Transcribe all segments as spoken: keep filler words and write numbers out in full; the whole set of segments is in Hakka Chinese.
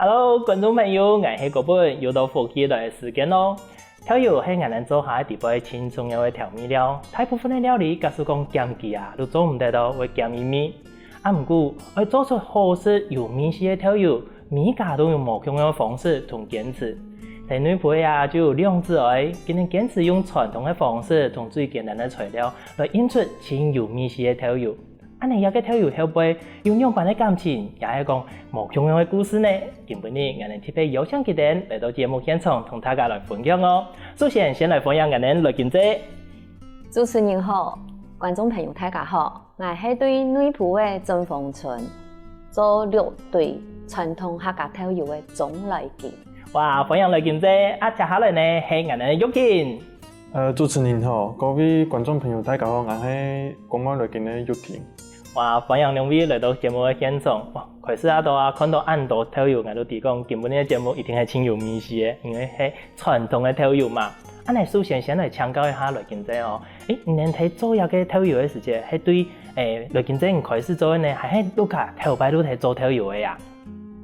Hello，觀眾朋友，𠊎係國本，又到福氣來个時間囉。豆油係𠊎等灶下个底背盡重要个調味料，大部分个料理假使講減佢啊，就做毋得到會減一味。啊毋過，愛做出好食有味緒个豆油，每家都有無共樣个方式同堅持。在內埔啊，就有兩子哀，佢等堅持用傳統个方式同最簡單个材料，來印出盡有味緒个豆油。 恁呢這个豆油後背有仰般个感情，也係講無共樣个故事呢？今晡日𠊎等特別邀請佢等來到節目現場，同大家來分享哦。首先，先來歡迎𠊎等來金姐。主持人好，觀眾朋友大家好，𠊎係對內埔个正豐村做六堆傳統客家豆油个鍾來金。哇，歡迎來金姐！啊，接下來呢係𠊎等个玉琴。 呃，主持人好，各位觀眾朋友，大家好，𠊎係公館來金个玉琴。哇，歡迎兩位來到節目个現場。哇，開始啊到啊，看到恁多豆油，𠊎都知講今晡日个節目一定係盡有味緒个，因為係傳統个豆油嘛。恁呢，首先先來請教一下來金姐哦。誒，你等在做這个豆油个時節，係對誒來金姐你開始做个呢，還係屋下頭擺就在做豆油个呀？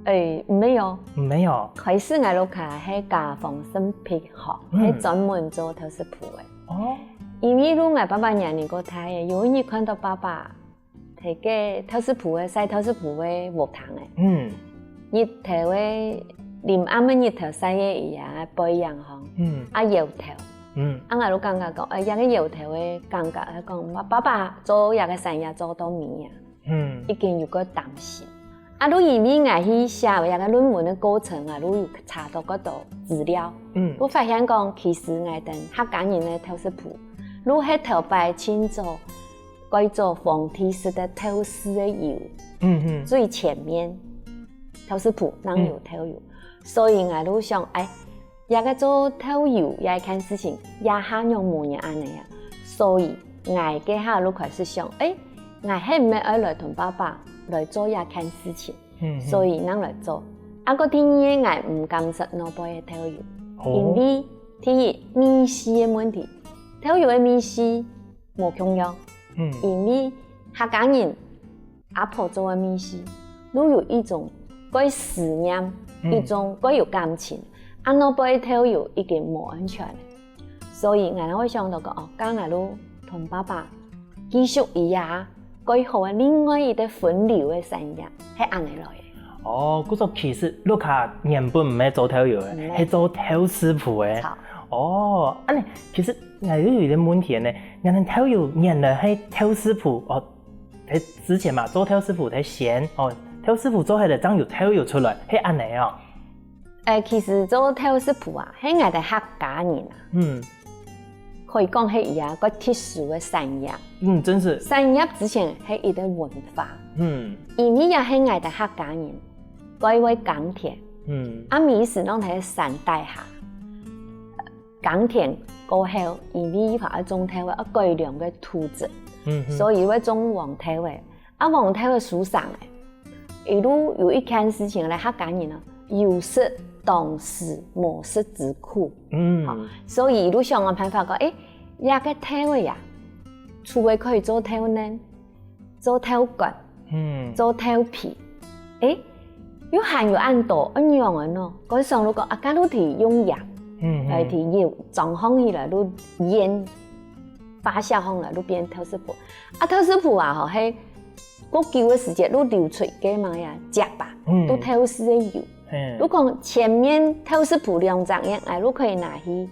誒，毋係哦。毋係哦。開始𠊎屋下係家紡織品行，嗯。係專門做豆豉脯个。哦。因為就𠊎爸爸年紀較大个，有一日看到爸爸在該豆豉脯个，曬豆豉脯个禾埕个。嗯。日頭个，臨暗个日頭曬个佢啊，背影項，嗯。啊搖頭。嗯。啊𠊎就感覺講，誒，這个搖頭个感覺，佢講，爸爸做這个生意做到尾啊。 嗯。已經有個擔心。啊就因為𠊎去寫這个論文个過程啊，就有查到較多資料，嗯。就發現講，其實𠊎等客家人个豆豉脯，就係頭擺清朝改做皇帝食个豆豉个油，嗯哼。最前面豆豉脯正有豆油。嗯。所以𠊎就想，哎， 這个做豆油這一件事情，這下仰無人恁呢啊。所以，𠊎該下就開始想，誒，𠊎係毋係愛來同爸爸來做這件事情？嗯，嗯。所以正來做。啊，過第二个，𠊎毋敢食外背个豆油，哦。因為第一，味緒个問題，豆油个味緒無共樣。嗯。因為客家人 阿婆做个味緒，就有一種蓋思念，嗯。一種蓋有感情。啊外背个豆油已經無安全了。所以𠊎會想到講，哦，該𠊎就同爸爸繼續佢啊，蓋好个另外一個分流个產業，係恁呢來个。哦，故所其實屋下原本毋係做豆油个，毋係。係做豆豉脯个。著。哦，恁呢，其實𠊎又有一個問題呢，𠊎等豆油原來係豆豉脯，哦， 在之前嘛，做豆豉脯在先，哦，豆豉脯做好了，正有豆油出來，係恁呢哦。誒，其實做豆豉脯啊，係𠊎等客家人啊，嗯。可以講係一個特殊个產業。嗯，真是。產業之前係一個文化。嗯。因為也係𠊎等客家人，蓋會耕田。嗯。啊，每時攏在山底下 耕田過後，因為佢愛種豆仔，愛改良个土質，嗯哼。所以會種黃豆仔。啊，黃豆仔收成了，一路有一件事情咧，客家人啊，有食當思，無食之苦。嗯。吼，所以一路想个辦法講，誒，這个豆仔啊，除了可以做豆奶， 做豆乾，嗯。做豆皮。誒，又還有恁多，仰般呢？該想就講，啊，該就提用鹽，嗯，嗯。來提油，裝放起來，就醃，發酵放來，就變豆豉脯。啊，豆豉脯啊，吼，係過久个時節，就流出个麼个汁啊，嗯。就豆豉个油。嗯。就講前面豆豉脯兩隻月，哎，就可以拿去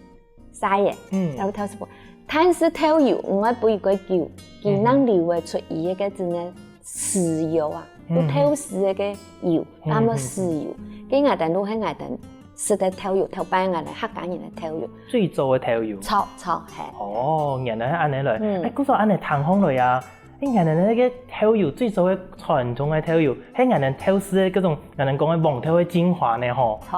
曬个，嗯。然後豆豉脯。但是豆油毋會分佢久，佢正流个出來个真个豉油啊，嗯。就豆豉个油，嗯，那麼豉油，嗯。該𠊎等就係𠊎等食个豆油，頭擺𠊎等客家人个豆油。最早个豆油。著，著，係。哦，原來係恁呢來。嗯。哎，故所恁呢聽下來啊，哎，原來該个豆油最早个傳統个豆油，係𠊎等豆豉个該種，𠊎等講个黃豆个精華呢吼。著。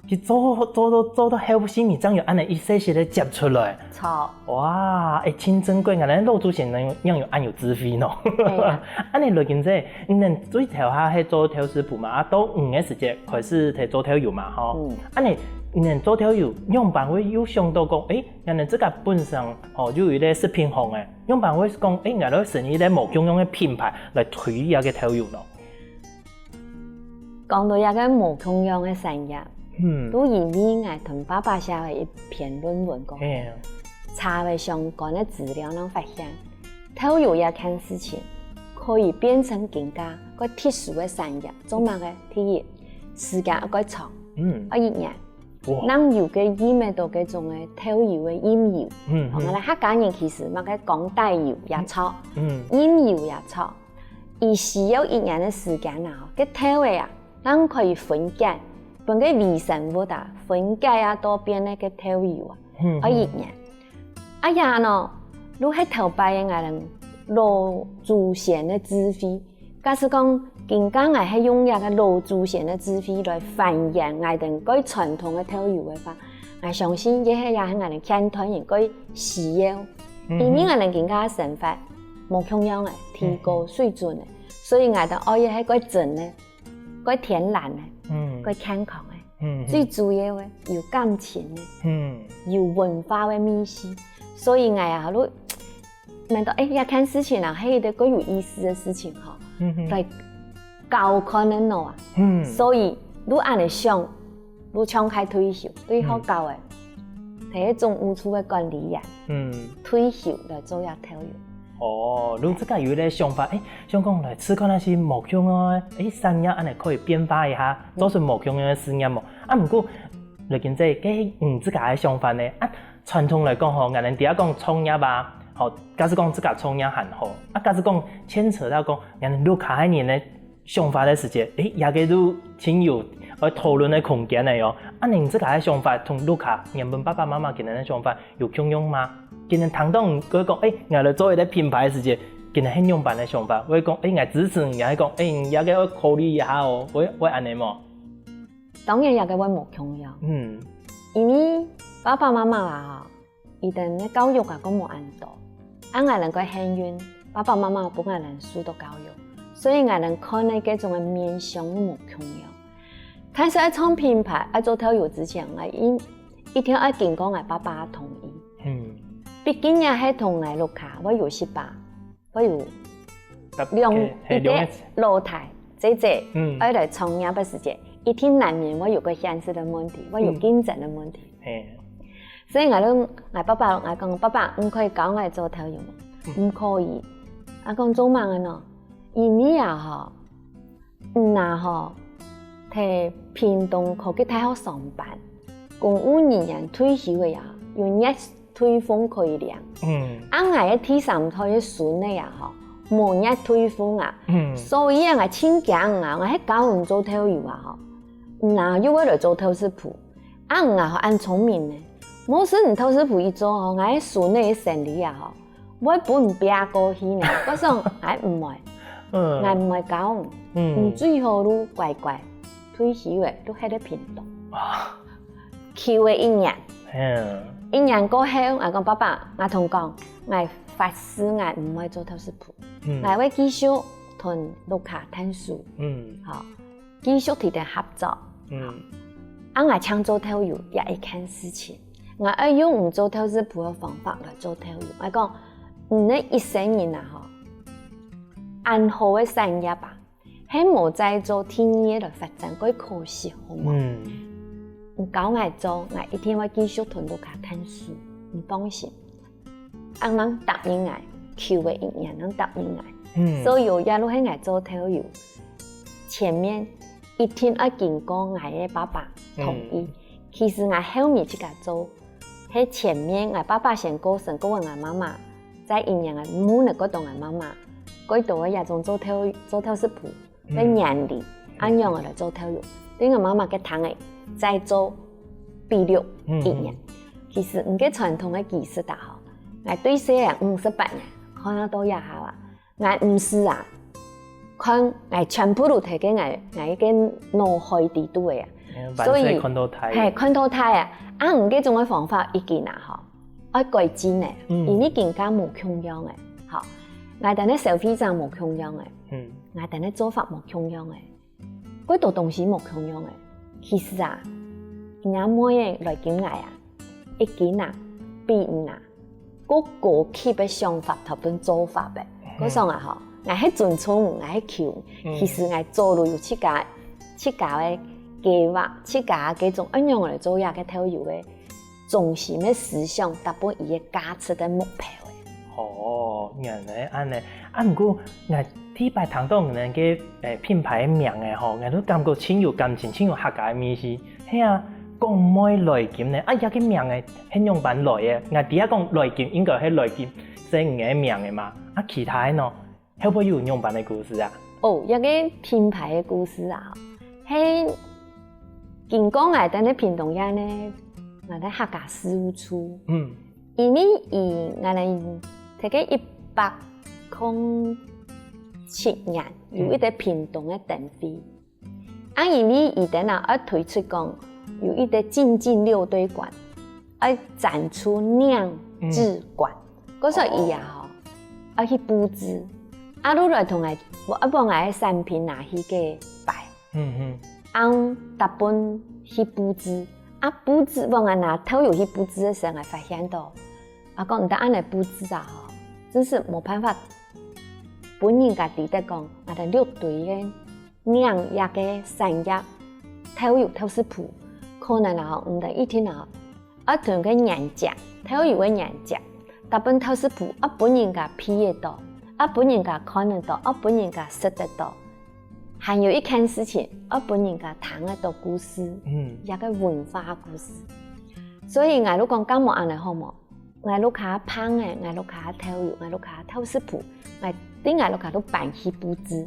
佢做，做到，做到後尾正有恁呢一息息个汁出來。著。哇，哎，真珍貴，原來老祖先人仰有恁有智慧呢。係啊。恁呢來金姐，你等最頭下係做豆豉脯嘛，啊，到你个時節開始在做豆油嘛，吼。嗯。恁呢，你等做豆油，仰般會有想到講，哎，原來自家本身，吼，又有一個食品行个，仰般會講，哎，𠊎來成立一個無共樣个品牌來推這個豆油呢？講到這个無共樣个產業，嗯，都因為𠊎同爸爸寫个一篇論文過後，嘿，查个相關个資料，正發現豆油這件事情可以變成今下个特殊个產業。做麼个？第一，時間愛較長，嗯，愛一年。哇，正有个意味到該種个豆油个蔭油。嗯，𠊎等客家人其實麼个講帶油也著，嗯，蔭油也著。 佢需要一年个時間啊，該豆仔啊，正可以分解，分該微生物啊分解啊，到變該个豆油啊，嗯，愛一年。啊也呢，就係頭擺个𠊎等老祖先个智慧。假使講今下𠊎係用這个老祖先个智慧來還原𠊎等該傳統个豆油个話，𠊎相信這係也係𠊎等現代人个需要。 因為𠊎等今下个生活無共樣个，提高水準个，所以𠊎等愛个係較真个、較天然个、較健康个，最主要个有感情个、有文化个味緒。所以𠊎啊，就感覺到，欸，這件事情啊，係一個較有意思个事情吼，來搞可能喏啊。所以就恁仔想， 就像開退休，對學校个，係總務處个管理員，嗯，退休來做這豆油。哦，就自家有一個想法，欸，想講來試看係無共樣个，欸，產業恁仔可以變化一下，做出無共樣个事業無？啊，毋過，雷金姊，該係你自家个想法呢？啊，傳統來講吼，𠊎等知講創業啊，吼，假使講自家創業還好，啊，假使講牽扯到講，𠊎等屋下个人呢， 想法个時節，欸，這個就盡有愛討論个空間个喲。啊，你自家个想法同屋下原本爸爸媽媽佢等个想法有共樣嗎？佢等聽到你會講，欸，𠊎來做一個品牌个時節，佢等係仰般个想法？會講，欸，𠊎支持你，還係講，欸，你這個愛考慮一下哦，會會恁仔無？當然這個會無共樣。嗯，因為爸爸媽媽啊， 佢等个教育啊，較無恁多。啊，𠊎等較幸運，爸爸媽媽分𠊎等受到教育，所以𠊎等看个該種个面向又無共樣。但是愛創品牌，愛做豆油之前，𠊎一一定愛經過𠊎爸爸个同意。嗯，畢竟也係同𠊎屋下會有十八，會有兩一個老弟姊姊，嗯，愛來創業个時節，一定難免會有個現實个問題，會有競爭个問題。 嘿，所以𠊎就𠊎爸爸，𠊎講：「爸爸，你可以教𠊎做豆油無？」「毋可以。」𠊎講：「做麼个呢？」「因為啊吼，你啊吼，在屏東科技大學上班，公務人員退休个啊，有月退俸可以領。」嗯，啊，𠊎个第三代个孫仔啊吼，無月退俸啊，嗯，所以啊，𠊎盡驚啊，𠊎係教你做豆油啊吼，你啊又會來做豆豉脯。 啊，你啊，恁聰明呢！無使你豆豉脯一做吼，𠊎个孫仔个生理啊吼，會分你逼過去呢。𠊎想，𠊎毋會，嗯，𠊎毋會教你，嗯，你最好就乖乖退休了，就歇在屏東。啊，求了一年，嗯，一年過後，𠊎講：「爸爸，𠊎同你講，𠊎發誓𠊎毋會做豆豉脯，嗯，𠊎會繼續同屋下𢯭手。」嗯，好。 繼續同佢等合作。嗯，啊，𠊎淨做豆油這一件事情，𠊎愛用你做豆豉脯个方法來做豆油。𠊎講，你个一生人啊吼，恁好个產業啊，係無再做第二個來發展，較可惜，好無？嗯，你教𠊎做，𠊎一定會繼續同屋下𢯭手，你放心。 恁樣答應𠊎，求了一年恁樣答應𠊎。嗯，所以也就係𠊎做豆油，前面一定愛經過𠊎个爸爸同意。嗯，其實𠊎後面自家做，係前面𠊎爸爸先過身，過後𠊎媽媽，再一年𠊎問了過到𠊎媽媽，過到个這種做豆做豆豉脯， 个原理，恁樣个來做豆油。對𠊎媽媽个堂仔再做比例一年。其實，你个傳統个技術啊吼，𠊎對細人五十八年，看到這下啊，𠊎毋識啊，看𠊎全部都提个𠊎𠊎个腦海底肚个啊。所以，看到大。嘿，看到大啊，啊，你這種个方法已經啊吼，愛改進个，因為今下無共樣个，吼，𠊎等个消費者無共樣个。 嗯，𠊎等个做法無共樣个，幾多東西無共樣个。其實啊，若妹仔來跟𠊎啊，已經啊，比你啊，較高級个想法同分做法个。𠊎想啊吼，𠊎係尊重，𠊎係求，其實𠊎做了有自家自家个計畫，自家个種仰般來做這个豆油个中心个思想，搭分佢个價值个目標个。哦，原來恁呢。啊，毋過，𠊎第一擺聽到你个，欸，品牌个名仔吼，𠊎都感覺盡有感情，盡有客家个味緒。係啊，講妹來金呢，啊，這个名仔係仰般來个？𠊎知啊講來金應該係來金，係你个名仔嘛。啊，其他个呢？ 後背有仰般个故事啊？哦，這个品牌个故事啊，係經過𠊎等个屏東縣个，𠊎等客家事務處。嗯。因為佢，𠊎等在个一百空七年，有一个屏東个燈會。 啊，因為佢等啊，愛推出講有一个京津六堆館，愛展出釀製館，故所以佢啊吼，愛去布置，啊，就來同𠊎，𠊎愛分𠊎个產品拿去該擺，嗯嗯，啊，搭分去布置，啊，布置，分𠊎拿豆油去布置个時，𠊎發現到，啊，講毋得恁呢布置啊吼，真係無辦法分人家知得講，𠊎等六堆个 釀這个產業，豆油豆豉脯，可能啊，毋得一定啊，愛同个原則，豆油个原則，搭分豆豉脯，愛分人家鼻得到，愛分人家看得到，愛分人家食得到。還有一件事情，愛分人家聽得到故事，嗯，這个文化故事。所以𠊎就講，敢無恁呢好無？ 𠊎屋下放个，𠊎屋下豆油，𠊎屋下豆豉脯，𠊎對𠊎屋下都搬去布置。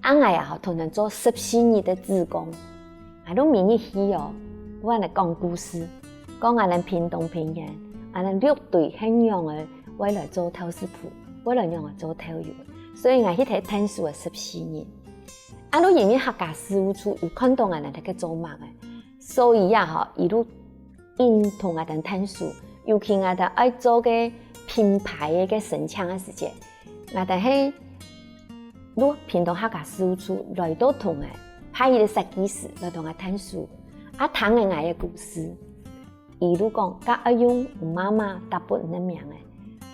啊，𠊎啊，同人做十四日个志工，𠊎都每日去哦，𠊎來講故事，講𠊎等屏東平原，𠊎等六堆係仰仔會來做豆豉脯，會來仰仔做豆油。所以𠊎去忒𢯭手个十四日。啊，都因為客家事務處有看到𠊎等在該做麼个，所以啊吼，佢就 緊同𠊎等𢯭手，尤其𠊎等愛做个品牌个个申請个時節，𠊎等係錄屏東客家事務處來到同𠊎，派一个設計師來同𠊎𢯭手，啊，聽了𠊎个故事，佢就講，該愛用媽媽搭分你个名仔，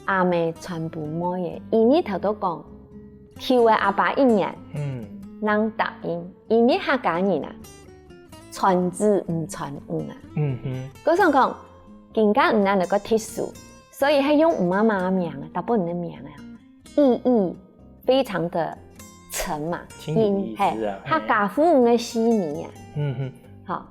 阿姆傳分妹仔，因為頭到講，求个阿爸一年，嗯，人答應，因為客家人啊， 傳子毋傳女啊。嗯哼。故所講，今下你恁呢个特殊，所以係用你媽媽个名啊，搭分你个名啊，意義非常的深嘛，盡有意思啊，因，嘿，嘿。客家婦女个思念啊。嗯哼。好，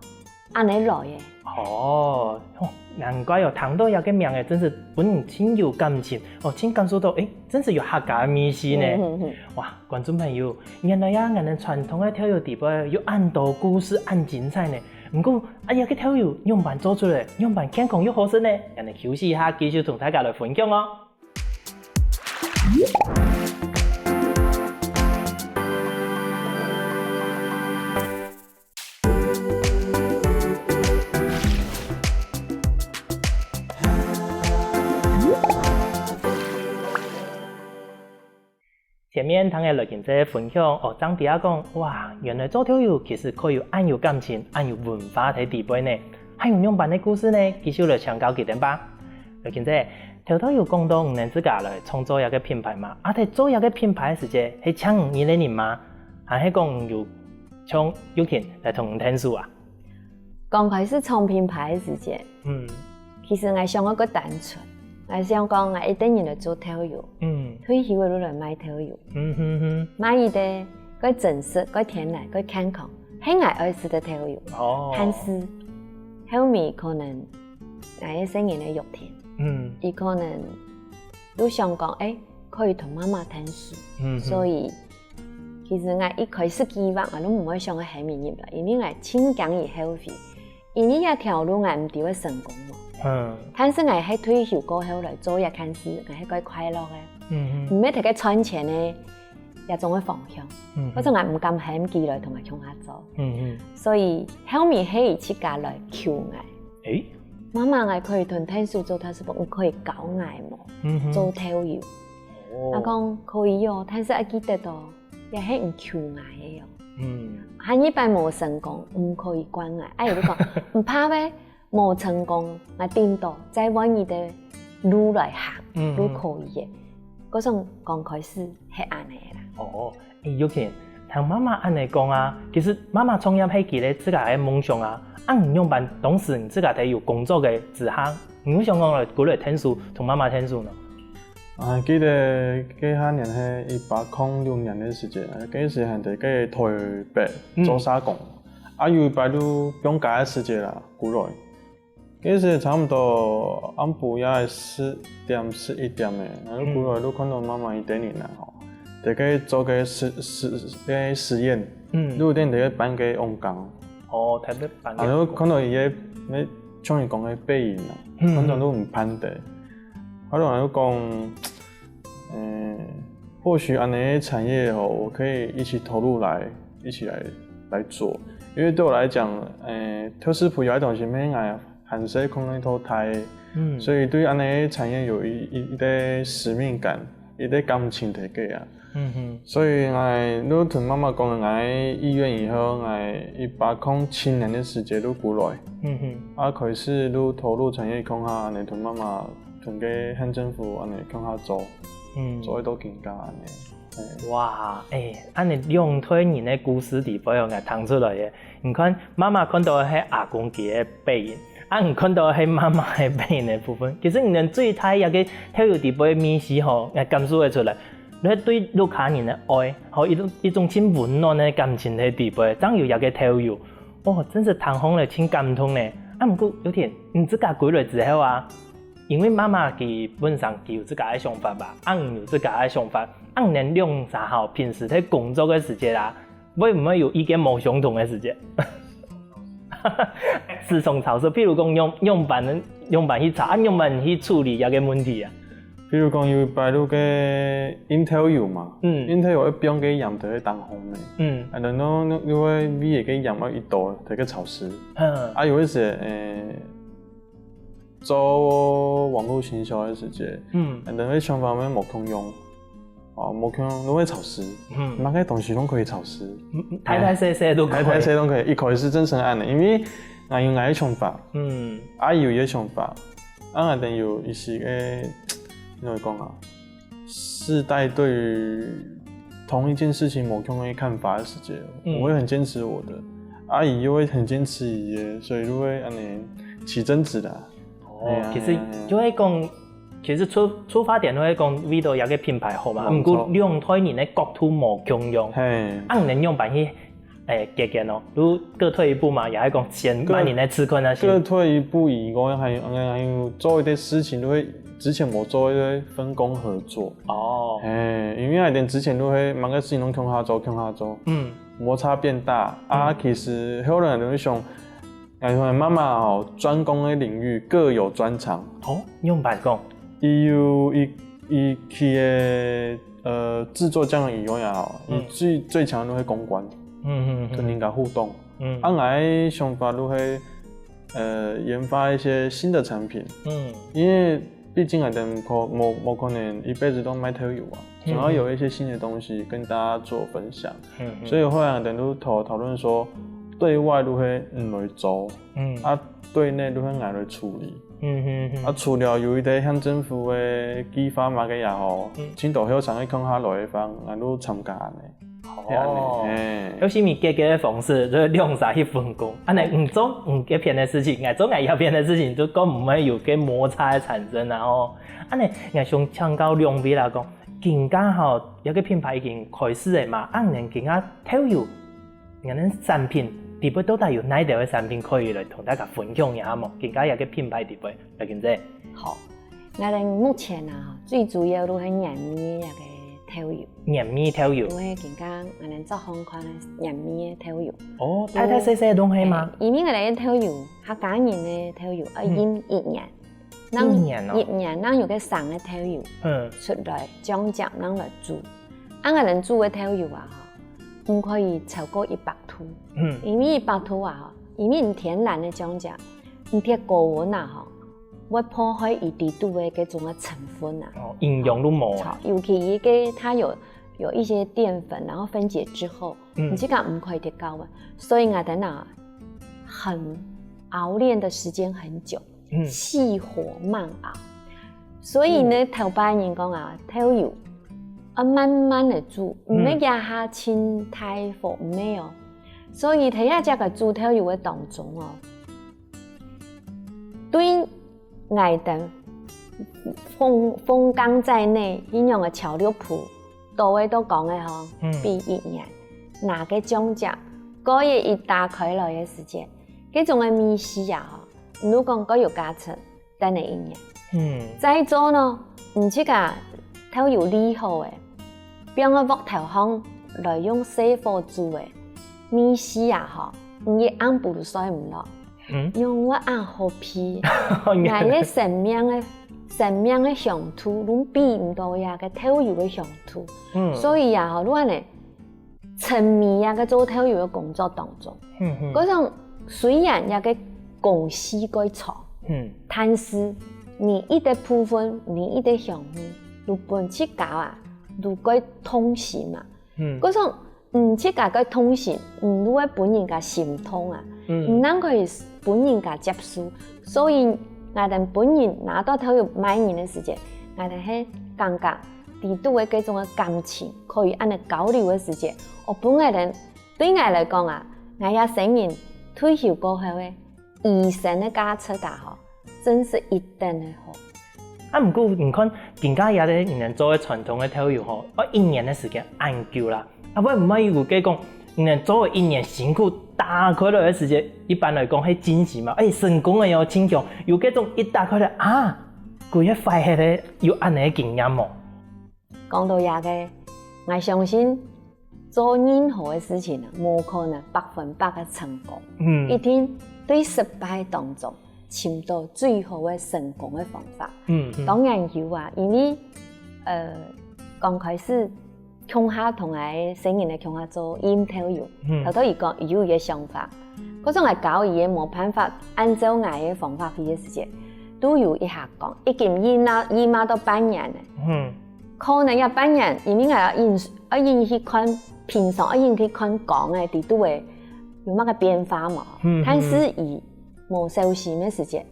恁呢來个。哦，哦，難怪哦，聽到這个名仔，真係分人盡有感情，哦，盡感受到，誒，真係有客家个味緒呢。嗯哼哼。哇， 觀眾朋友，原來啊，𠊎等傳統个豆油底背有恁多故事、恁精彩呢。毋過，啊，這个豆油仰般做出來，仰般健康又好食呢？𠊎等休息一下，繼續同大家來分享哦。 前面聽个來金姊分享，哦，正知啊講，哇，原來做豆油其實可以有恁有感情、恁有文化在底背呢。還有仰般个故事呢？繼續來請教佢等吧。來金姊，頭頭有講到你等自家來創造這个品牌嘛，啊，在做這个品牌个時節，係淨你一個人嗎？還係講有像玉婷來同你𢯭手啊？ 剛開始創品牌个時節，嗯，其實𠊎想个較單純，𠊎想講𠊎一個人來做豆油，嗯，退休了就來賣豆油，嗯哼哼，賣一個較真實、較天然、較健康，係𠊎愛食个豆油。哦，但是後尾可能𠊎个細人仔玉婷，嗯，佢可能就想講，誒，可以同媽媽𢯭手，嗯哼，所以 其實𠊎一開始計畫𠊎都毋會想愛喊佢入來，因為𠊎盡驚佢後悔，因為這條路𠊎毋知會成功無。嗯，但是𠊎係退休過後來做這件事，𠊎係較快樂个，嗯哼，毋係在該賺錢个這種个方向，嗯哼，或者𠊎毋敢喊佢來同𠊎共下做，嗯哼，所以後尾係佢自家來求𠊎，誒，媽媽，𠊎可以同𢯭手做，但是你可以教𠊎無？嗯哼，做豆油。哦，𠊎講可以哦，但是愛記得哦， 也係你求𠊎个喲。嗯，還一擺無成功，毋可以怪𠊎。哎，你講，毋怕咩？無成功，𠊎頂多再換一個路來行，嗯，都可以个。𠊎想講開始係恁呢啦。哦，誒，玉婷，聽媽媽恁樣講啊，其實媽媽創業係佢个自家个夢想啊，啊你仰般當時你自家在有工作个之下，你有想講來歸來𢯭手，同媽媽𢯭手呢？啊，記得該下年係一百空六年个時節，該時還在該台北做社工，啊有一擺就放假个時節啦，歸來。該時差毋多暗晡夜十點十一點个，然後歸來就看到媽媽一個人啦吼，在該做該實實該實驗，嗯，就有點在該辦該往工。哦，特別辦个。然後看到佢个，該像你講个背影啊，看到都毋盼得。後來我就講，嗯，或許恁樣个產業吼，我可以一起投入來，一起來來做，因為對我來講，誒，特斯普有一種係咩，𠊎還細看到大，嗯，所以對恁樣个產業有一一一個使命感，一個感情在該啊。嗯哼，所以𠊎就同媽媽講了𠊎个意願以後，𠊎一百空七年个時節就歸來，嗯哼，啊開始就投入產業共下，恁樣同媽媽同該縣政府恁樣共下做，嗯，做到今下恁樣。哇，誒，恁樣兩代人个故事裡背哦，𠊎聽出來个。你看，媽媽看到个係阿公佢个背影，啊你看到个係媽媽个背影个部分。其實你等最大一個豆油裡背个味緒吼，𠊎感受會出來。你對屋下人个愛，吼一種一種盡溫暖个感情在裡背，正有一個豆油。哦，真是聽好了盡感動呢。啊毋過有點，你自家歸來之後啊，因為媽媽佢本身佢有自家个想法吧，啊你有自家个想法，啊你等兩儕吼，平時在工作个時節啊，會毋會有意見無相同个時節？時常吵手，譬如講仰仰般仰般去吵，啊仰般去處理這個問題啊？比如講有一擺就該印豆油嘛，嗯印豆油會放該鹽在該當中呢，嗯啊然後又會為該鹽愛一多，在該潮濕。嗯啊有一些誒，做網路行銷个時節，嗯人个想法會無共樣，哦，無共樣都會潮濕，嗯，麼个東西都可以潮濕，大大細細都可以。大大細都可以。一開始真係恁樣，因為𠊎有𠊎个想法，嗯啊有佢个想法，啊𠊎等有一些个，怎麼講啊？世代對於同一件事情無共个看法个時節，嗯我會很堅持我的，啊佢又會很堅持佢个，所以就會恁樣起爭執的。哦，其實就係講，其實出出發點就係講為到一個品牌好嘛，無錯毋過兩代人个角度無共樣，嘿，啊你等仰般去誒解決哦，就各退一步嘛，也係講先慢慢仔試看啊各先。退一步以外，還有還有做一些事情，就會之前無做一些分工合作。哦，嘿，因為𠊎等之前就會麼个事情都共下做，共下做，嗯，摩擦變大啊。其實後來就會想，哎，媽媽哦，專攻的領域各有專長，哦，仰般講，佢有佢佢佢个呃製作醬油以外啊，佢最最強就係公關，嗯嗯同人家互動。嗯啊，𠊎个想法就係呃研發一些新的產品，嗯因為畢竟𠊎等可無無可能一輩子都賣豆油啊，總要有一些新的東西跟大家做分享。嗯，所以後來𠊎等就討討論說，對外就係你來做，嗯啊，對內就係𠊎來處理。嗯嗯啊，除了有一個鄉政府的計畫嘛个也好，青島後生个共下來个話，𠊎都參加呢。哦，哎，有時咪解決个方式，就係兩儕去分工，恁樣你做你該片个事情，𠊎做𠊎這片个事情，就更毋會有个摩擦个產生啊吼。恁樣𠊎想請教兩位啦，講今下吼，這個品牌已經開始了嘛，恁樣今下豆油，你个產品裡背到底有哪兜个產品可以來同大家分享一下無？今下這個品牌裡背，來，金姐。好，𠊎等目前啊，最主要都係原味个豆油，原味豆油因。為今下𠊎等做好看个原味个豆油。哦，大大細細个東西嘛。因為𠊎等个豆油，客家人个豆油，愛浸一年，一年哦一年，正有个生个豆油嗯出來，醬汁正來煮。啊，𠊎等煮个豆油啊，吼，毋可以超過一百度，嗯，因為一百度啊，吼，因為你天然个醬汁，你忒高溫啊，吼，會破壞佢裡肚个該種个成分啊。哦，營養都無。好，尤其一个它有有一些澱粉，然後分解之後，嗯你這個毋可以忒高溫，所以𠊎等啊，很熬煉的時間很久，嗯細火慢熬。所以呢，頭擺人講啊，豆油愛慢慢个煮，毋係一下盡大火，毋係哦。所以在這隻个煮豆油个當中哦，對𠊎兜封封缸在內，恁樣个調料鋪，都會都講个吼，嗯，比一年拿个醬汁，蓋一打開來个時節，該種个味緒啊吼，毋係講蓋有價值，等个一年。嗯，再做呢，你自家豆油瀝好个，放个鑊頭項來用細火煮个，味緒啊吼，你一暗晡都睡毋落。 嗯，仰會恁好鼻，𠊎个生命个生命个香度，攏比毋到這个豆油个香度。嗯，所以啊吼，就恁仔，沉迷這个做豆油个工作當中。嗯嗯，該種雖然這个工序蓋長，嗯，但是你一个部分，你一个香味，就分自家啊，就蓋痛心嘛。嗯，該種 你自家个痛心，你就會分人家心痛啊，你正可以分人家接受。所以，𠊎兜分人拿到豆油賣人个時節，𠊎兜係感覺裡肚个該種个感情可以恁仔交流个時節，哦，分𠊎兜，對𠊎來講啊，𠊎這生人退休過後个 醫生个價值啊吼，真係一等个好。啊，毋過你看，今下這兜人做个傳統个豆油吼，愛一年个時間恁久啦。啊，會毋會有該講，你兜做个一年辛苦打開來个時節，一般來講係驚喜嘛，欸，成功个喲，親像有該種一打開來啊，歸个壞忒个，有恁仔个經驗無？ 講到這个，𠊎相信做任何个事情啊，無可能百分百个成功，嗯，一定對失敗當中尋到最好个成功个方法。嗯，嗯，當然有啊，因為，呃，剛開始共下同𠊎个生人仔共下做研究，嗯，頭頭佢講佢有佢个想法，可是𠊎教佢个無辦法按照𠊎个方法去个時節，都有一下講，已經研究研究到半年了。嗯， 可能這半年，因為𠊎愛引愛引去看，平常愛引去看光个，裡肚个有麼个變化無？嗯，但是佢無小心个時節，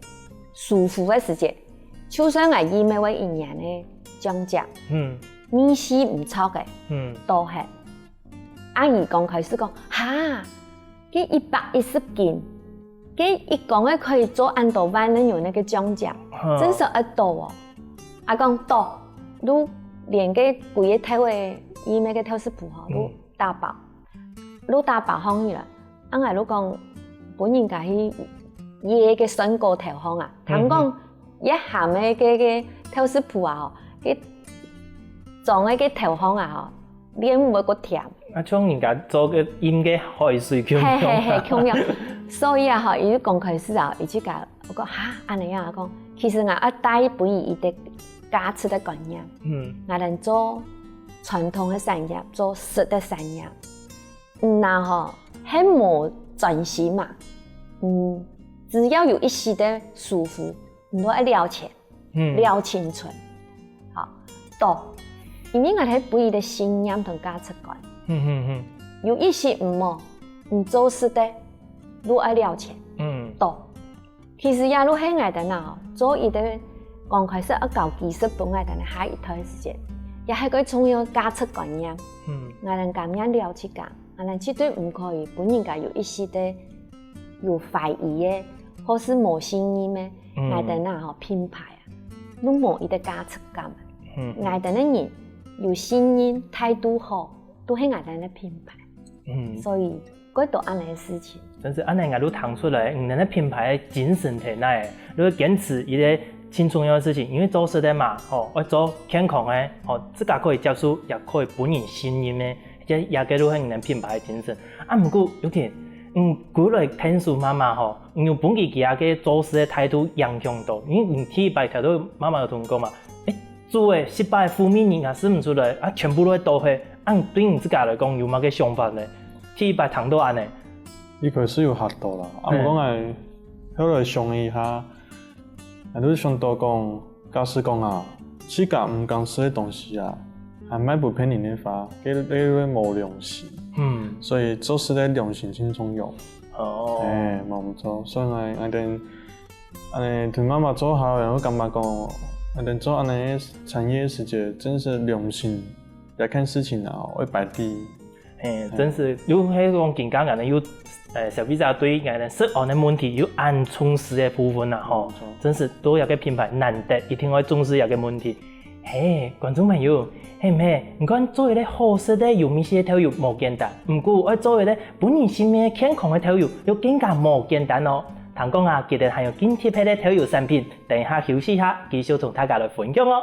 疏忽个時節，就算𠊎研究个一年个醬汁，嗯，味緒毋著个，嗯，都係。啊，佢講開始講，哈， 該一百一十斤，該一公仔可以做恁多萬个銀个醬汁，真係恁多哦。啊講多，就連該歸个豆仔，佢買个豆豉脯吼，就打包，就打包項去了。啊𠊎就講，分人家去挖該酸果頭項啊，聽講， 一鹹个該个豆豉脯啊吼，該裝个該豆項啊吼，連毋會過甜。啊，像人家做个飲个海水共樣啊。係係係，共樣。所以啊吼，佢就講開始啊，佢自家，𠊎講哈，恁仔啊，講，其實𠊎愛帶分佢一個價值个觀念。嗯，𠊎兜做傳統个產業，做食个產業，嗯啊吼，係無專心嘛，嗯，只要有一息个疏忽， 你都愛了錢，嗯，了青春。好，多，因為𠊎兜係分佢个信念同價值觀。嗯嗯嗯，有一息毋好，你做事个，都愛了錢。嗯，多，其實也就係𠊎兜啊，做一個剛開始愛教技術分𠊎兜下一代个時節，也係個重要價值觀念。嗯，𠊎兜甘願了自家，𠊎兜絕對毋可以分人家有一息个有懷疑个，或是無信任个。 嗯，𠊎兜啊吼，品牌啊，就無一個價值感。嗯，𠊎兜个人有信任、態度好，都係𠊎兜个品牌。嗯，所以，蓋多恁仔个事情。真係恁仔，𠊎就聽出來，你兜个品牌个精神在哪仔，你會堅持一個盡重要个事情，因為做食个嘛，吼，愛做健康个，吼，自家可以接受，也可以分人信任个，這也个就係你兜品牌个精神。啊，毋過，有點，嗯，歸來聽說媽媽吼， 你有分佢佢个做事个態度影響到，因為你第一擺聽到媽媽有同你講嘛，欸，煮个失敗負面人家食毋出來，啊，全部都係都係，啊，對你自家來講有麼个想法呢？第一擺聽到恁仔，一開始有嚇到啦，啊，毋過𠊎後來想一下，𠊎就想到講， 假使講啊，自家毋敢食个東西啊，還賣分別人个話，該該會無良心。嗯，所以做事个良心盡重要。哦，欸，無毋著。所以𠊎𠊎兜恁仔同媽媽做下，然後感覺講，𠊎兜做恁仔个產業時節，真係良心也看事情啊，愛擺地。嘿，真係，又係講今下𠊎等有，呃，消費者對𠊎等食安个問題有恁重視个部分啊，吼，無錯。真係做一個品牌難得一定愛重視這個問題。嘿，觀眾朋友，係毋係？你看做一個好食个有味緒个豆油無簡單，毋過愛做一個分人心面健康个豆油又更加無簡單哦。聽講啊，佢等還有更特別个豆油產品，等一下休息一下，繼續同大家來分享哦。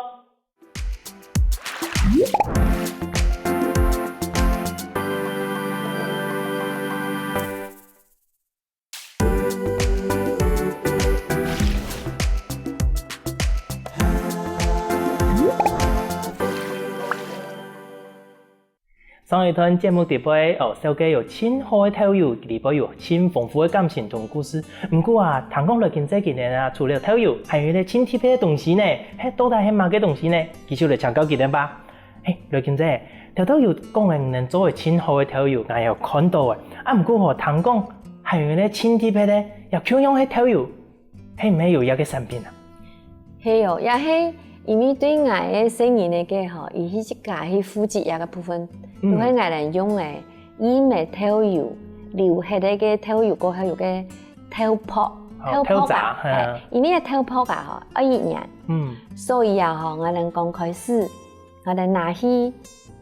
上一段節目裡背，哦，紹介有盡好个豆油，裡背有盡豐富个感情同故事。毋過啊，聽講來金姐佢等啊，除了豆油，還有一個盡特別个東西呢。係，到底係麼个東西呢？繼續來請教佢等吧。嘿，來金姐，頭頭有講个你等做个盡好个豆油，𠊎有看到个。啊，毋過吼，聽講還有一個盡特別个，也共樣係豆油。 係毋係有這個產品啊？係哦，也係因為對𠊎个細人仔个吼，佢去自家去負責這個部分，嗯。就係𠊎等用个義美豆油，留下个豆油過後有個豆粕，哦，豆粕啊，豆渣，係啊。哎，因為个豆粕啊吼，愛一年，嗯。所以啊吼，𠊎等剛開始，𠊎等拿去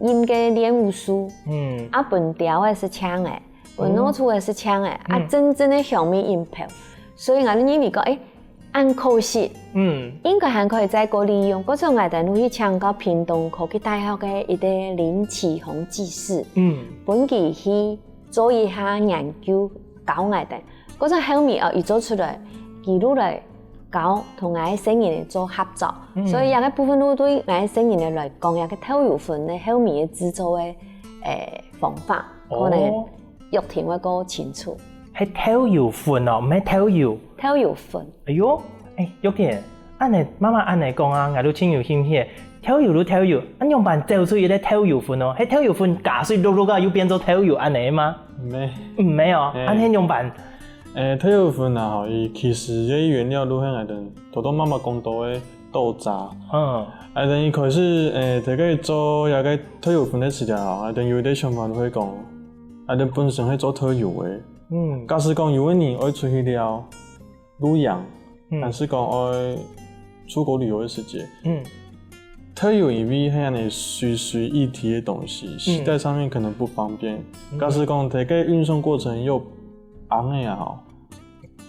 浸个蓮霧樹，嗯。啊，分鳥仔食淨个，分老鼠仔食淨个，啊，嗯。真正个香味引爆。所以𠊎就認為講，誒，恁可惜，嗯。應該還可以再過利用。故所𠊎等就去請教屏東科技大學个一個林啟宏技師，嗯。分佢去做一下研究，教𠊎等。故所後面哦，佢做出來，佢就來 教同𠊎个細人仔做合作。嗯。所以這個部分就對𠊎个細人仔來講，這個豆油粉个後面个製作个，誒，方法，哦。可能約定會較清楚。係豆油粉哦，毋係豆油。豆油粉。哎喲，誒，約定，恁仔，媽媽恁仔講啊，𠊎都盡有興趣。豆油就豆油，啊，仰般做出一個豆油粉哦？係豆油粉加水摝摝啊，又變做豆油恁仔嗎？毋係。毋係哦，嘿。恁仔仰般？ 誒，豆油粉啊，吼，佢其實个原料就係𠊎等頭頭媽媽講到个豆渣。嗯。𠊎等一開始，誒，在該做這個豆油粉个時節啊，𠊎等有一個想法就係講，𠊎等本身係做豆油个。嗯。假使講有個人愛出去尞，露營，嗯。還係講愛出國旅遊个時節，嗯。豆油因為係恁仔水水液體个東西，嗯。攜帶上面可能不方便。嗯。假使講在該運送過程又 紅个啊吼。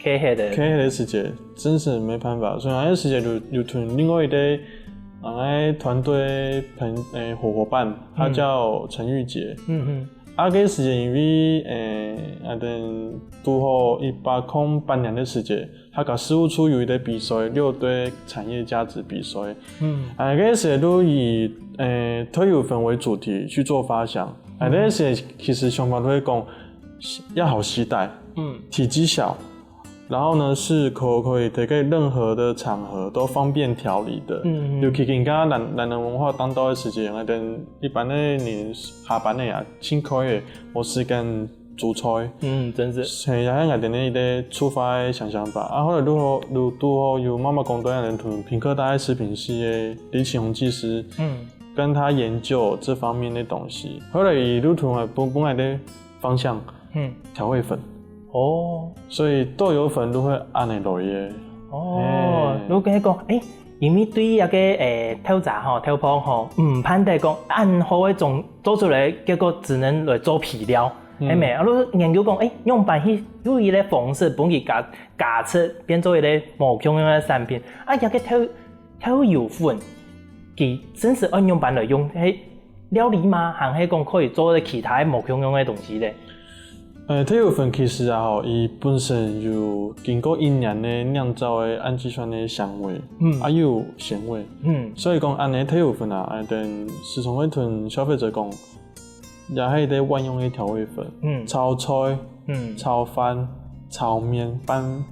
開黑个。開黑个時節，真是沒辦法。所以那個時節有，有同另外一個，呃，團隊朋，誒，夥，夥伴，他叫陳玉傑。嗯。嗯嗯。啊，該時節因為，誒，啊，等拄好一百空八年个時節，他佮事務處有一個比賽，六堆產業價值比賽。嗯。啊，該時節就以，誒，豆油粉為主題去做發想。啊，嗯。該時節其實想法就係講， 愛好攜帶，嗯。體積小，然後呢，是可，可以在任何的場合都方便調理的。嗯，嗯。尤其今下懶，懶人文化當道个時節，𠊎等一般个人下班个啊，盡快个，無時間煮菜。嗯，真是。係，也係𠊎等个一個出發个想，想法。啊，後來如何，如，拄好有媽媽講到，𠊎等同屏科大个食品系个李啟宏技師，嗯。跟他研究這方面个東西。後來佢就同𠊎分，分𠊎个 方向，嗯。調味粉。哦。所以豆油粉就會恁仔來个。哦，嘿。就係講，誒，因為對這個，誒，豆渣吼，豆粕吼，毋盼得講恁好个種做出來，結果只能來做肥料，嗯。係無？啊，就研究講，誒，仰般去用一個方式，分佢加，加速變做一個無共樣个產品。啊，這個豆，豆油粉，佢真實愛仰般來用，係 料理嗎？還係講可以做其他个無共樣个東西咧？呃，豆油粉其實啊吼，佢本身有經過一年个釀造个氨基酸个香味，嗯。啊，又有鹹味。嗯。所以講恁仔豆油粉啊，𠊎等時常會同消費者講，也係一個萬用个調味粉。嗯。炒菜，嗯。炒飯，炒麵，拌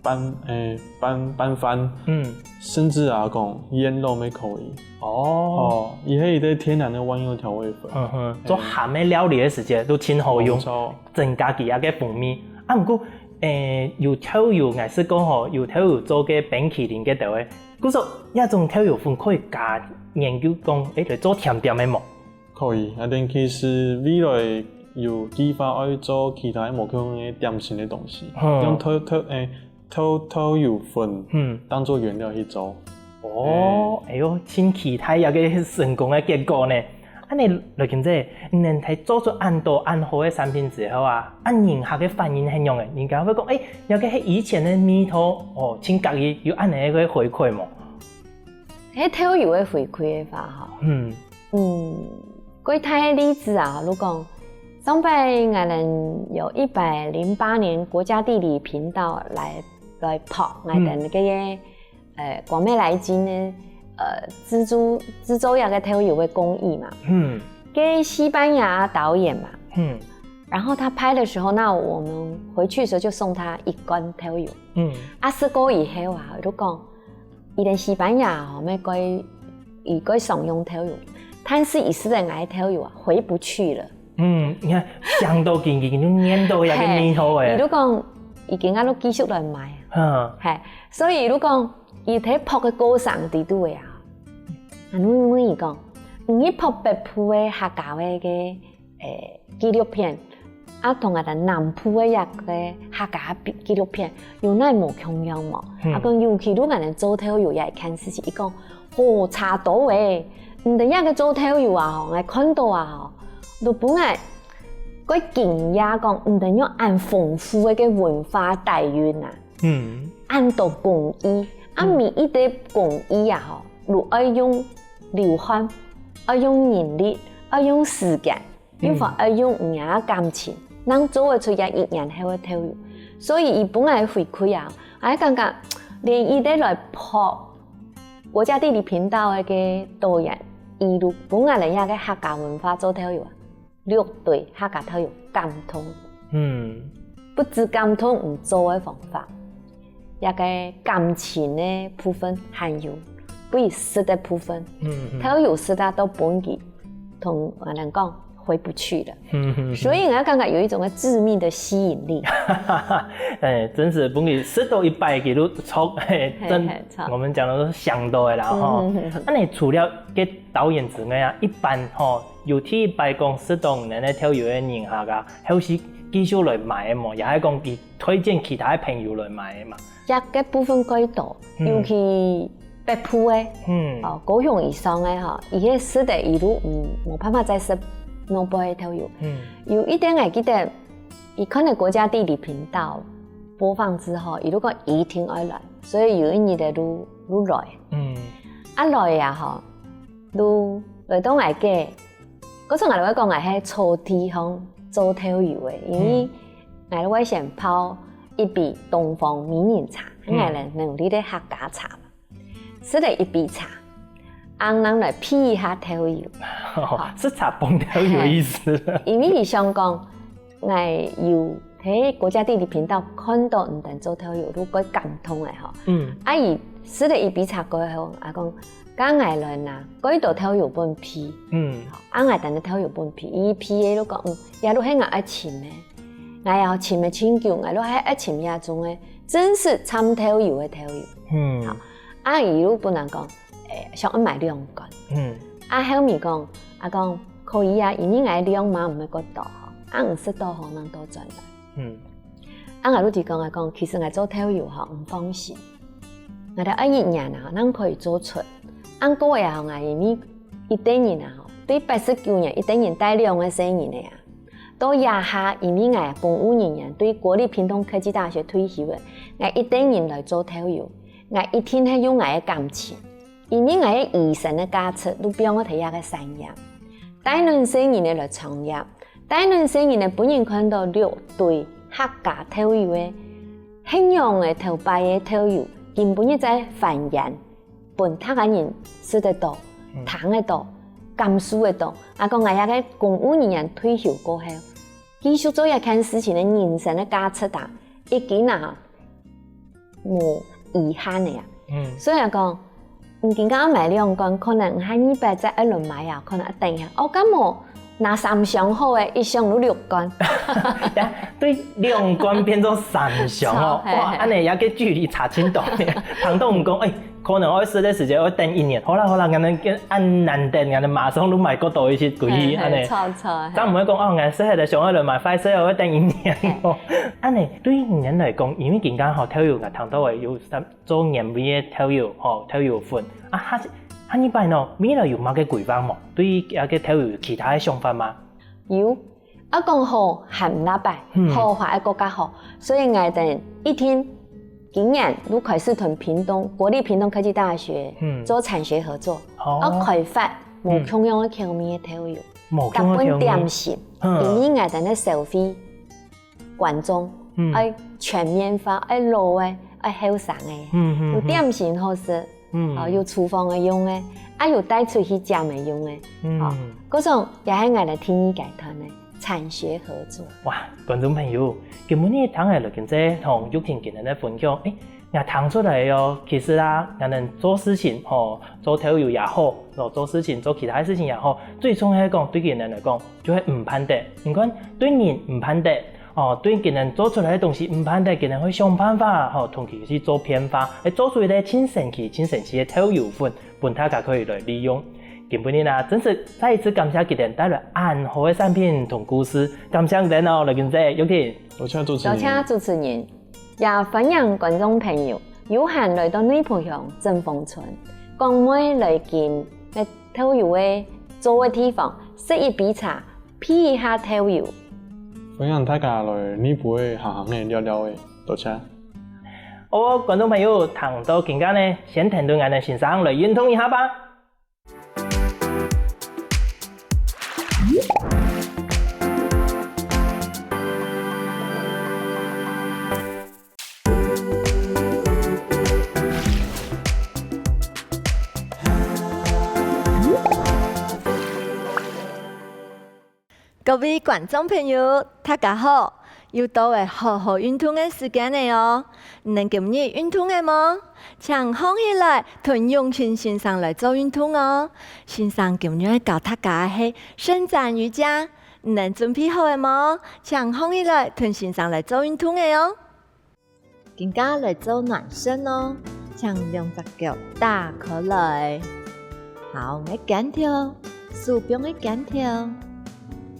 拌，誒，拌，拌飯，嗯。甚至啊，講醃肉也可以。哦。哦，佢係一個天然个萬用調味粉。嗯哼，嘿。做鹹个料理个時節都盡好用，無錯。增加佢个風味。啊，毋過，誒，有豆油，𠊎識講吼，有豆油做个冰淇淋个豆仔，故所這種豆油粉可以加研究講，誒，來做甜點个無？可以，𠊎等其實未來有計畫愛做其他無共樣个點心个東西，嗯用豆豆誒豆豆油粉嗯，當做原料去做。哦，哎喲，真期待這个成功个結果呢。恁呢，羅金姐，你等在做出恁多恁好个產品之後啊，恁人客个反應係仰仔？人家會講，哎，這个係以前个味道，哦，真合意，有恁呢个回饋無？係豆油个回饋个話吼，嗯嗯，舉大个例子啊，如果上擺𠊎等有一百零八年國家地理頻道來來拍𠊎等个个呃光美來金个呃製作製作這个豆油个工藝嘛，嗯个西班牙導演嘛，嗯然後他拍的時候，那我們回去的時候就送他一罐豆油。嗯啊，食過以後啊，就講，佢等西班牙吼，乜該佢該常用豆油，但是佢食个𠊎豆油啊，回不去了。嗯，你看想到緊緊就念到這个味道誒，佢就講，佢今下都繼續來買啊，嗯嘿，所以就講，佢在拍个過程裡肚个啊，啊，你問佢講，你拍北部个客家个个誒紀錄片，啊，同𠊎等南部个一个客家紀錄片，有哪無共樣無？嗯啊，講尤其如果𠊎等做豆油也看事情，佢講好差多誒，你等一个做豆油啊，吼，𠊎看到啊，吼，都本來个驚訝講，你等有恁豐富个个文化底蘊啊，嗯恁多工藝，啊，每一个工藝啊，吼，都愛用流汗，愛用人力，愛用時間，又還愛用人个感情，能做得出這一年後个豆油。所以佢本來回饋啊，𠊎感覺連佢个來拍國家地理頻道个个導演，佢都本來人家个客家文化做豆油啊，六堆客家豆油感動。嗯不止感動你做个方法，這个感情个部分還有，不如食个部分，嗯豆油食到都分佢同𠊎等講回不去了。嗯所以我感覺有一種个致命的吸引力。哎，真是分佢食到一擺，佢就著，嘿，真嘿嘿，著我們講的都是想到的啦吼。嗯嗯嗯那你除了个導演之外啊，一般吼有第一擺講食到你个豆油个人客啊，後續繼續來買个無？也係講佢推薦其他个朋友來買个嘛？這个部分蓋多，嗯尤其北部个，嗯哦，高雄以上个吼，佢个食个佢都嗯無辦法再食外背个豆油。嗯有一點𠊎記得，佢看个國家地理頻道播放之後，佢就講一定愛來，所以有一日个就就來。嗯啊來啊吼，就來到𠊎个，嗰陣𠊎會講𠊎係坐地方做豆油个，因為𠊎會先泡一杯東方美人茶，嗯𠊎个能力个客家茶嘛。食了一杯茶，恁樣來配一下豆油。哦，食茶傍豆油意思。因為佢想講，𠊎有在國家地理頻道看到你等做豆油，都蓋感動个吼。嗯啊，佢食了一杯茶過後，啊講，該𠊎來拿，蓋多豆油分配，嗯啊，𠊎等个豆油分配，佢配个都講，嗯，這都係𠊎愛尋个，𠊎要尋个真久，𠊎都係愛尋這種个，真實摻豆油个豆油。嗯啊，佢就本來講，誒，想愛買兩罐。嗯啊，後尾講，啊講可以啊，因為𠊎量嘛毋會過多吼，啊，毋食到吼，能多轉來。嗯啊，𠊎就直講，𠊎講，其實𠊎做豆油吼，毋放心，𠊎兜愛一年啊，正可以做出。啊，過个啊，𠊎因為一代人啊，吼，對八十九年一代人帶兩个細人个啊，到這下，因為𠊎公務人員對國立屏東科技大學退休个，𠊎一代人來做豆油，𠊎一定係用𠊎个感情，因為𠊎个餘生个價值都放在這个產業。帶等細人个來創業，帶等細人个分人看到六堆客家豆油个，係仰个頭擺个豆油，今晡日再還原，分大家人食得到、聽得到、感受得到。啊，講𠊎這个公務人員退休過後，繼續做這件事情个人生个價值啊，已經啊，無遺憾个啊。嗯所以講，你今下買兩罐，可能下二擺再愛來買啊，可能等一下，哦，該無，拿三箱好个，一箱有六罐。對兩罐變做三箱哦，哇，恁呢這个距離差真多呢。聽到毋講，哎，可能愛食个時間愛等一年。好啦好啦，𠊎等恁難等，𠊎等馬上就買過多一些歸去，恁呢。錯錯。正毋會講哦，𠊎食个想愛來買，壞勢愛等一年哦。恁呢，對你來講，因為今下吼豆油，𠊎聽到个有三做原味个豆油吼，豆油粉啊，下下一擺呢，未來有麼个規劃無？對這个豆油有其他个想法嗎？有， 啊講好還毋罅擺，好話愛過較好，所以𠊎等一定今年就開始同屏東國立屏東科技大學做產學合作，愛開發無共樣个口味个豆油，無共樣个口味。搭配點心，因為𠊎等个消費觀眾愛全面化，愛老个，愛後生个，有點心好食， 哦，有廚房个用个，啊有帶出去食个用个，哦，各種也係𠊎等第二階段个產學合作。哇，觀眾朋友，今晡日聽下來今仔同玉婷今仔个分享，誒，𠊎聽出來哦，其實啊，𠊎等做事情吼，做豆油也好，哦，做事情做其他个事情也好，最重要係講對佢等來講，就係毋盼得。你看，對人毋盼得， 哦，對佢等做出來个東西毋盼得，佢等會想辦法，吼，同佢去做變化，會做出一個盡神奇、盡神奇个豆油粉，分大家可以來利用。今晡日啊，真實再一次感謝佢等帶來恁好个產品同故事，感謝佢等哦，來今仔玉婷。多謝主持人。多謝主持人，也歡迎觀眾朋友有閒來到內埔鄉鎮峰村，講妹來今个豆油个做个地方，食一杯茶， 鼻一下豆油。歡迎大家來內埔仔行行仔、尞尞仔，多謝。好，觀眾朋友，聽到今下呢，先跈等𠊎等先生來運動一下吧。 各位觀眾朋友，大家好！又到了好好運動个時間了哦！你等今日運動了無？請䟘起來，同永清先生來做運動哦！先生今日愛教大家个係伸展瑜伽，你等準備好了無？請䟘起來，同先生來做運動了哦！ 今下來做暖身哦，請兩隻腳打開來。好，𠊎跟頭，手放个跟頭，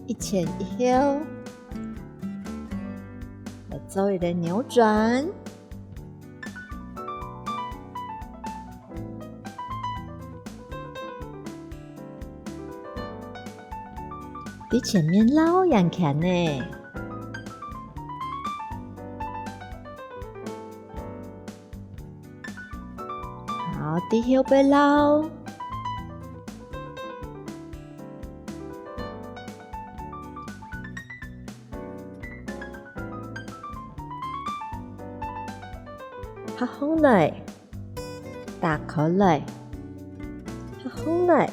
一前一後，來做一個扭轉。 在前面繞圓圈呢。好，在後背繞。 合䟘來，打開來，合䟘來。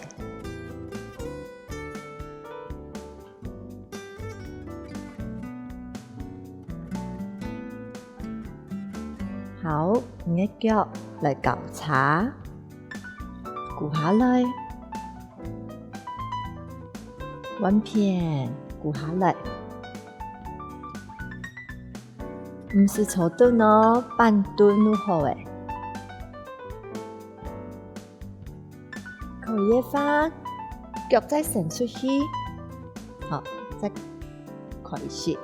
好，你个腳來交叉。 跍下來，換片，跍下來。毋使坐等哦，半蹲就好了。可以个話，腳再伸出去，好，再開始。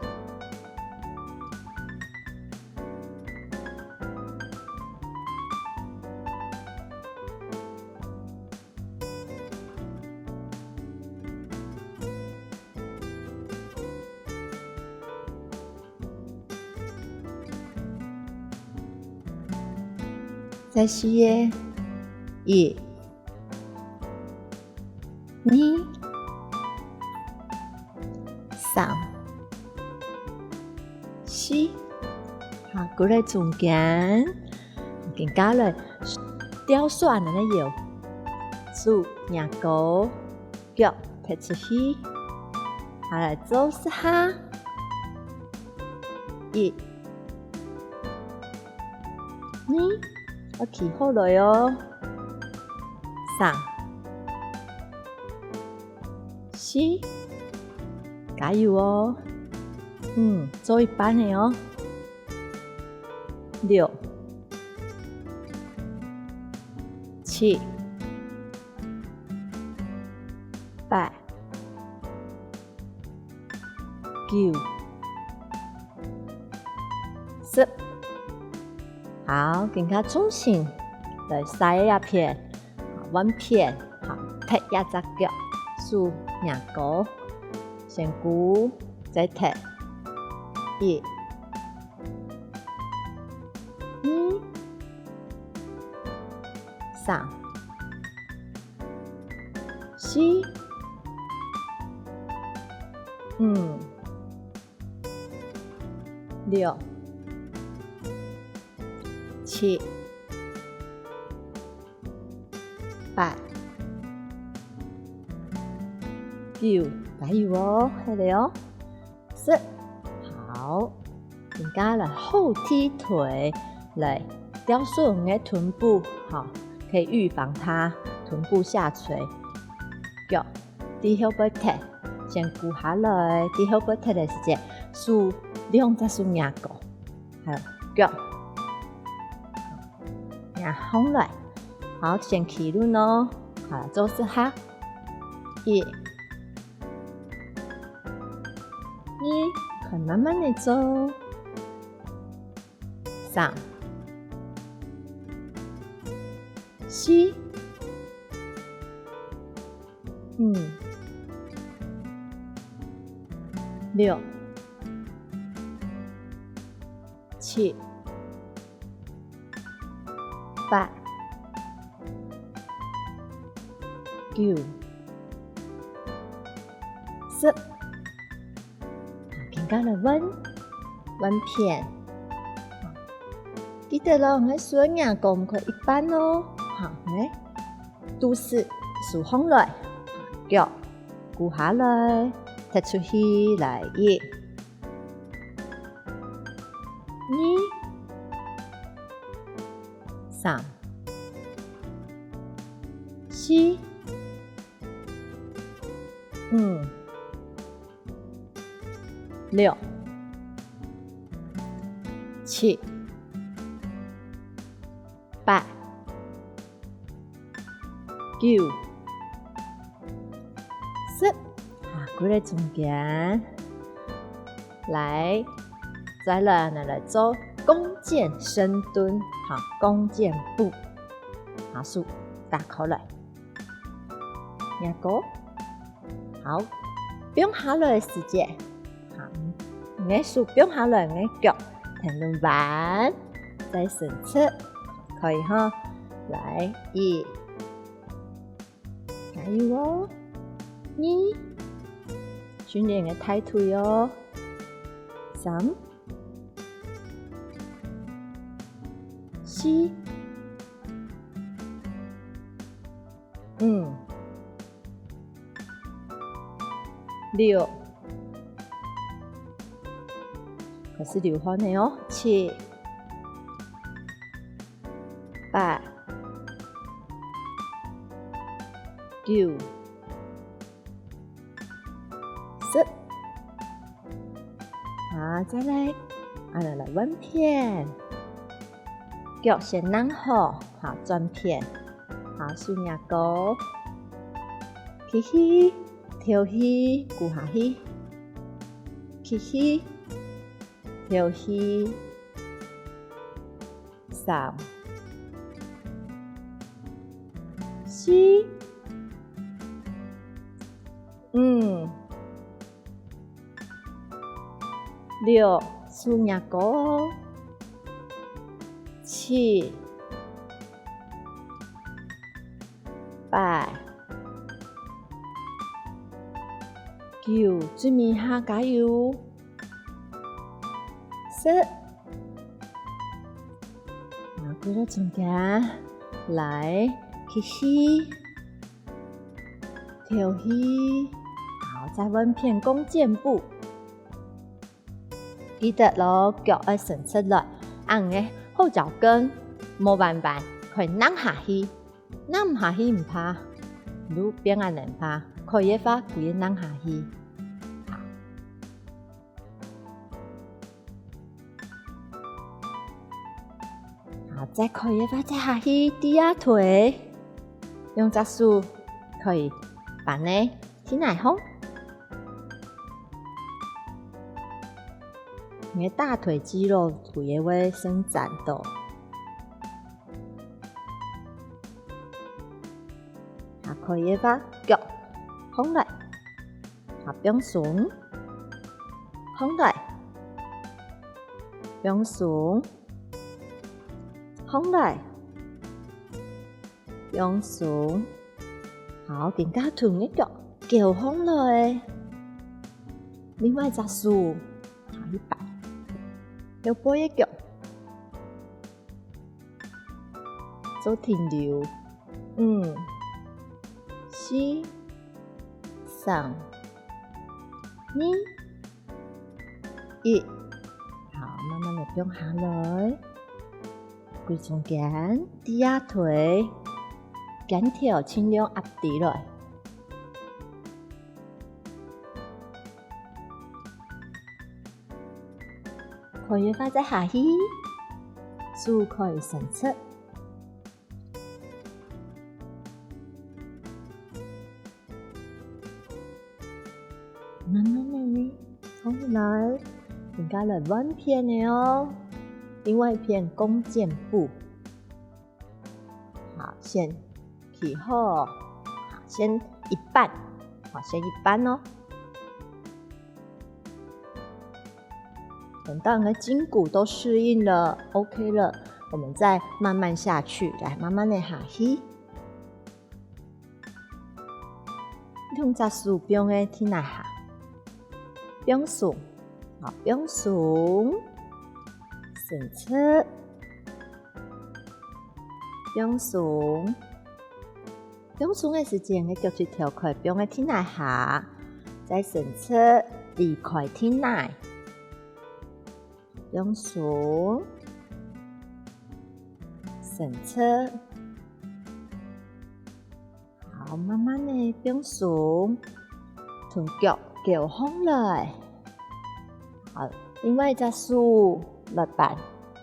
再試一下，一、二、三、四，好，過來中間，今下來，吊手恁樣个腰，手擎高。 腳踢出去，下來做十下。一、二，愛企好來哦。三、四、加油哦！嗯，做一半了哦。六、七、八、九、十。好，今下重新來試一遍，換片，好，踢一隻腳，手擎高，先跍，再踢。一、二、三、四、五、六、七、八、九，加油哦，係了哦。十，好，今下來後踢腿，來吊順你个臀部，好，可以預防它臀部下垂。腳，在後背踢，先跍下來，在後背踢个時節，手兩隻手擎高，還有腳，擎䟘來，好，先企穩哦，好，做十下，一、 二，可以慢慢的做。三、四、五、六、七、八、九、十。今下來換，換片。記得哦，𠊎手个擎高毋可以一半哦。好，來，肚屎收䟘來，腳跍下來，踢出去，來，一、二、三、四、五、六、七、八、九、十。啊，歸來中間。來，再來，來，來做弓箭深蹲，好，弓箭步。好，手打開來。 擎高。好，放下來个時節，好，你个手放下來，你个腳跈等彎，再伸直，可以哈。來，一，加油哦！二，訓練你个大腿哦。三、四、 五、六，開始流汗了哦。七、八、九、 十。好，再來，啊，來，來換片。腳先㧯好，好，轉片。好，手擎高。吸氣，敨氣，跍下去。吸氣，敨氣。 三、四、五、六，手擎高。七、八、九，最尾下加油。十。 然後歸到中間，來，吸氣，敨氣，好，再換片弓箭步。記得咯，腳愛伸直來，恁樣个後腳跟無彎彎，可以㧯下去。 㧯毋下去毋怕，就變恁仔怕，可以个話歸个㧯下去。好，再可以个話，再下去低壓腿，用隻手可以扳个地泥項。你个大腿肌肉就會伸展到。 下可以个話，腳䟘來，下放鬆，䟘來，放鬆，䟘來，放鬆。好，今下同你个腳勾䟘來，另外一隻手下去扳，後背个腳。 做停留。五、四、三、二、一。好，慢慢个放下來。歸中間，低壓腿，肩頭盡量壓低來。 可以个話再下去，手可以伸直。慢慢个呢，䟘起來，今下來換片个哦，另外一片弓箭步。 好，先企好，好，先一半，好，先一半哦。等到你的筋骨都適應了，OK了，我們再慢慢下去，來，慢慢的下去。 你同隻手放个地泥下，放鬆，好，放鬆，伸直，放鬆。放鬆个時節，你腳趾頭可以放个地泥下，再伸直，離開地泥。 放鬆，伸直。好，慢慢个放鬆，同腳勾䟘來。好，另外一隻手來扳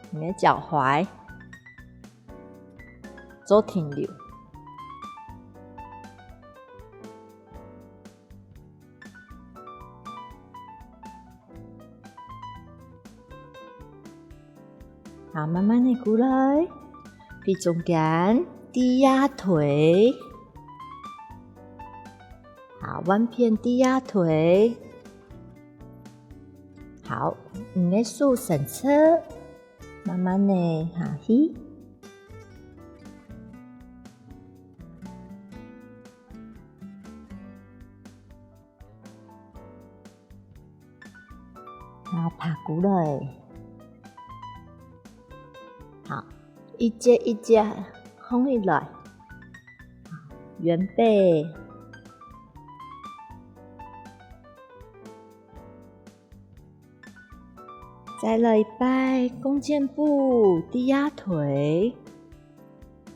你个腳踝，做停留。 好，慢慢个過來，歸中間，低壓腿。好，換片低壓腿。好，你个手伸直，慢慢个下去。 好，爬過來。好，一節一節䟘起來。好，圓背。再來一擺弓箭步，低壓腿。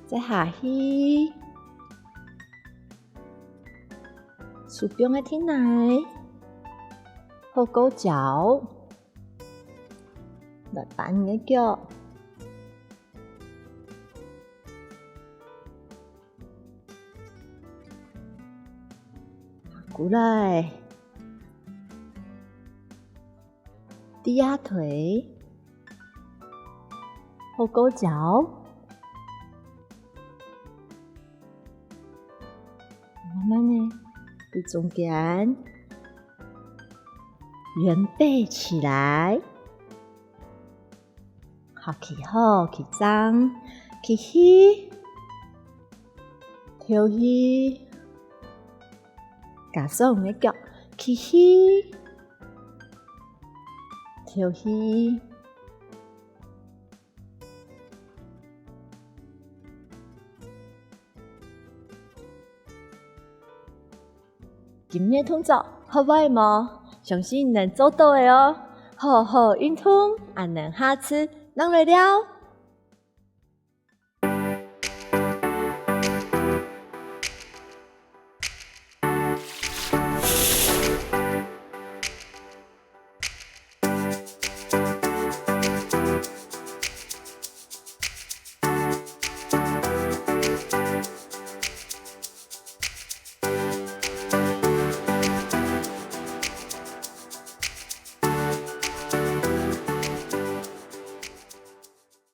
再下去。 手放个地泥，好過跤，來扳你个腳。過來，低壓腿，好過跤。 慢慢个，對中間，圓背起來。好，企好，企正，企起，跳起，加上你个腳，企起，跳起。 今日動作學會無？相信你能做到个哦！好好運動，恁呢下次正來尞。